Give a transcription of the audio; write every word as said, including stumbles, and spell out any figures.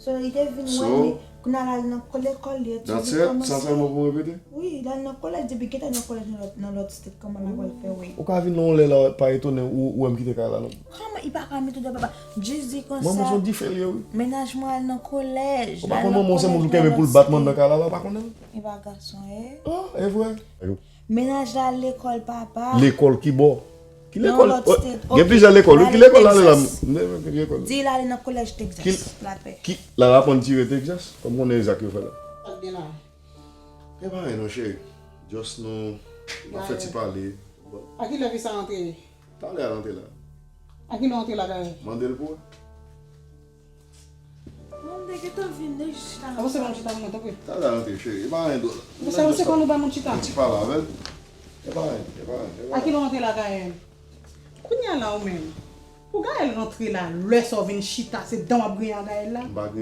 So, li te vin wè li, kounye a l al nan lekòl, li etidye kòmanse. Sa sèlman pou repete? Wi, l al nan kolèj, depi gentan nan kolèj nan lòt, nan lòt state, kòman l ap pral fè, wi. Ou ka vin nan yon lè la, pa etone, ou, ou wè m kite kay la, non. Kòman, li pa ka mete w deyò, papa? Jis di konsa. Manman se yon dife l ye, wi. Mennaj mwen al nan kolèj. Ou pa konn manman se moun ki kenbe pou l bat manman nan kay la, la, ou pa konnen l? E pa gason, e? Ah, e vre. Mennaj la al lekòl, papa. Lekòl ki bò? Ki lekòl? Gen plizyè lekòl, wi. Ki lekòl l ale la? Di l ale nan kolèj Texas, lapè. Ki, l al aprann tire Texas? Kòm konnen Isak yo fè la. Sa k gen la? E pa anyen non, cheri. Just nou, n ap fè ti pale. A kilè fi sa antre? Talè a l antre la. A kilè w antre la, Gaël? Mande l pou wè. Mwen te gentan vin deja. Avanse ba m chita pou mwen, tanpri. Talè a l antre, cheri. E pa anyen dwòl. Avanse, avanse, kò nou ba m yon chita. Ti pale avè l. E pa anyen, e pa anyen, e pa anyen. A kilè w antre la, Gaël? Kounye a la, ou menm. Pou Gaël rantre la, lè sa w vin chita, se dan w ap griyen a Gaël la? M pa griyen.